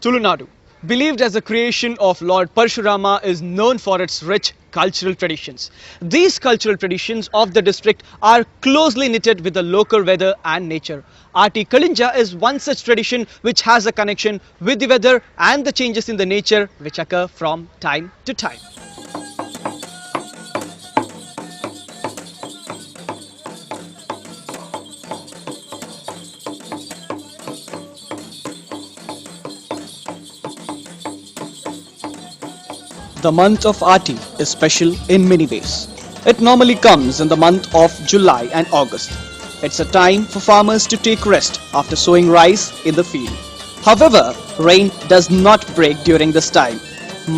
Tulunadu, believed as a creation of Lord Parshurama, is known for its rich cultural traditions. These cultural traditions of the district are closely knitted with the local weather and nature. Aati Kalinja is one such tradition which has a connection with the weather and the changes in the nature which occur from time to time. The month of Aati is special in many ways. It normally comes in the month of July and August. It's a time for farmers to take rest after sowing rice in the field. However, rain does not break during this time.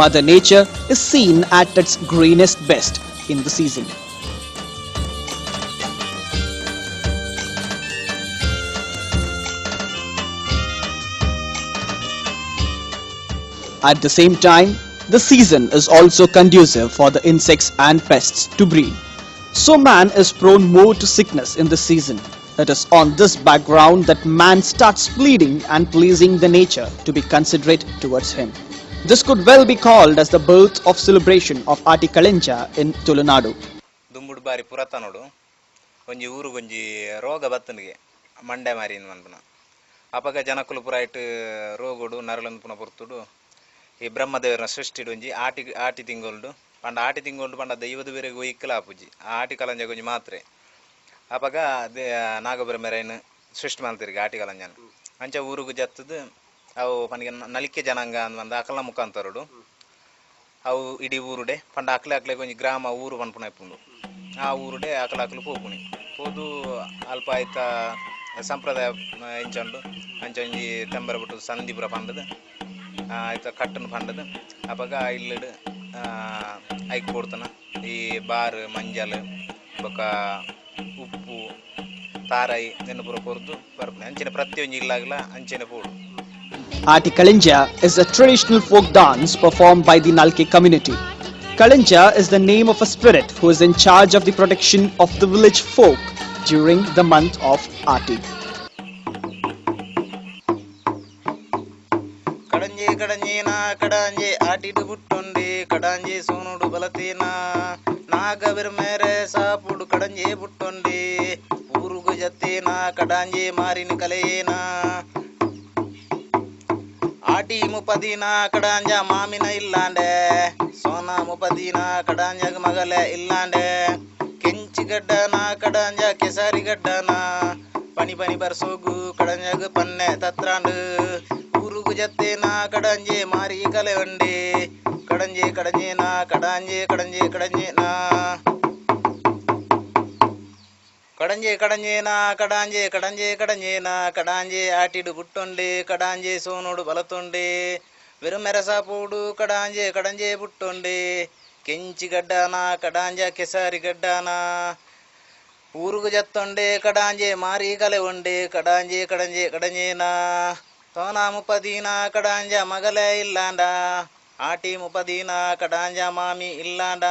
Mother Nature is seen at its greenest best in the season. At the same time, the season is also conducive for the insects and pests to breed. So man is prone more to sickness in this season. It is on this background that man starts pleading and pleasing the nature to be considerate towards him. This could well be called as the birth of celebration of Aati Kalenja in Tulunadu. ದುಂಬುಡು ಬಾರಿ ಪುರತನೊಡು ಒಂಜಿ ಊರುಗೊಂಜಿ ರೋಗ ಬತ್ತನಿಗೆ ಮಂಡೆ ಮಾರಿ ಪನ್ಪುನ. ಅಪಗ ಜನಕುಲು ಪೂರ ಐಟ್ ರೋಗೊಡು ನರಳೊಂದು ಪುನ ಪೊರ್ತುಡು ಈ ಬ್ರಹ್ಮದೇವರ ಸೃಷ್ಟಿಡ್ ಒಂಜಿ ಆಟಿ ಆಟಿ ತಿಂಗೊಲ್ಡು ಪಂಡ ಆಟಿ ತಿಂಗೊಲ್ಡು ಪಂಡ ದೈವದ ಬೇರೆಗ್ ಒಯ್ಕಲ ಆಪುಜಿ, ಆ ಆಟಿ ಕಲಂಜಗ್ ಒಂಜಿ ಮಾತ್ರೆ. ಅಪಗ ನಾಗಬ್ರಹ್ಮೆರೈನ್ ಸೃಷ್ಟಿ ಮಲ್ತೆರ್ಗೆ ಆಟಿ ಕಲಂಜನ್. ಅಂಚ ಊರುಗು ಜತ್ತದು ಅವು ಪನಿಗೆ ನಲಿಕೆ ಜನಾಂಗ ಅಂದ್ ಅಕಲ್ನ ಮುಖಾಂತರಡು ಅವು ಇಡೀ ಊರುಡೆ ಪಂಡ ಅಕ್ಲೆ ಅಕ್ಲೆಗ್ ಒಂಜಿ ಗ್ರಾಮ ಊರು ಪನ್ಪುನ ಇಪ್ಪುಂಡು. ಆ ಊರುಡೆ ಅಕಲ ಅಕಲು ಪೋಪುನಿ ಪೋದು ಅಲ್ಪ ಐತ ಸಂಪ್ರದಾಯ ಎಂಚ ಉಂಡು ಅಂಚ ಒಂಜಿ ತೆಂಬರ ಬೊಟ್ಟು ಸಂಧಿ ಪೂರ ಪಂಡದು ಐತ ಕಟ್ಟನ್ ಪಂಡದು ಅಪಗ ಇಲ್ಲಡ್ ಐಕ್ ಕೊಡ್ತನ ಈ ಬಾರ್ ಮಂಜಲ್ ಬೊಕ ಉಪ್ಪು ತಾರಾಯಿ ನೆನ್ ಪೂರ ಕೊರ್ದು ಬರ್ಪುನಿ. ಅಂಚನೆ ಪ್ರತಿಯೊಂಜಿ ಇಲ್ಲಾಗ್ಲ ಅಂಚನೆ ಪೋಡು. Aati Kalinja is a traditional folk dance performed by the Nalke community. Kalinja is the name of a spirit who is in charge of the protection of the village folk during the month of Aati. ಕಡಂಜೆ ಕಡಂಜೇನ ಕಡಂಜೆ ಆಟಿಡು ಬುಟ್ಟೊಂಡೆ ಕಡಂಜೆ ಸೋನುಡು ಬಲತೇನ ನಾಗಬಿರ್ಮೇರೆ ಸಾಪುಡು ಕಡಂಜೆ ಬುಟ್ಟೊಂಡೆ ಊರುಗು ಜತ್ತೇನ ಕಡಂಜೆ ಮಾರಿನ ಕಲೆಯೇನ ಆಟಿ ಮುಪದಿನ ಕಡಂಜ ಮಾಮಿನ ಇಲ್ಲಾಂಡೆ ಸೋನ ಮುಪದಿನ ಕಡಂಜಗ ಮಗಲೆ ಇಲ್ಲಾಂಡೆ ಕೆಂಚಿ ಗಡ್ಡನ ಕಡಂಜ ಕೆಸರಿ ಗಡ್ಡನ ಪನಿ ಪನಿ ಬರ್ಸೋಗು ಕಡಂಜಗ ಪನ್ನೆ ತತ್ರಾಂಡು ಊರುಗು ಜತ್ತೇನ ಕಡಂಜೆ ಮಾರಿ ಕಲೆ వండి ಕಡಂಜೆ ಕಡಂಜೇನ ಕಡಂಜೆ ಕಡಂಜೆ ಕಡಂಜೇನ ಕಡಂಜೆ ಕಡಂಜೇನ ಕಡಾಂಜೆ ಕಡಂಜೆ ಕಡಂಜೇನ ಕಡಾಂಜೆ ಆಟಿಡು ಬುಟ್ಟೊಂಡೆ ಕಡಾಂಜೆ ಸೋನುಡು ಬಲತೊಂಡೆ వెరుమెరసాపూడు కడాంజే కడంజే బుట్టొండే ಕೆಂಚಿ ಗಡ್ಡಾನ ಕಡಾಂಜ ಕೆಸಾರಿ ಗಡ್ಡಾನ ಊರುಗು ಜತ್ತೊಂಡೆ ಕಡಾಂಜೆ ಮಾರಿ ಕಲೆ ಒಂಡೆ ಕಡಾಂಜೆ ಕಡಂಜೆ ಕಡಂಜೇನ ಸೋನಾ ಮುಪದೀನ ಕಡಾಂಜ ಮಗಲೇ ಇಲ್ಲಾಂಡ ಆಟಿ ಮುಪದೀನ ಕಡಾಂಜ ಮಾಮಿ ಇಲ್ಲಾಂಡ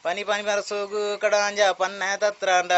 ಪನಿ ಪನಿ ಮರಸೋಗು ಕಡಾಂಜ ಪನ್ನೆ ತತ್ರಾಂಡ.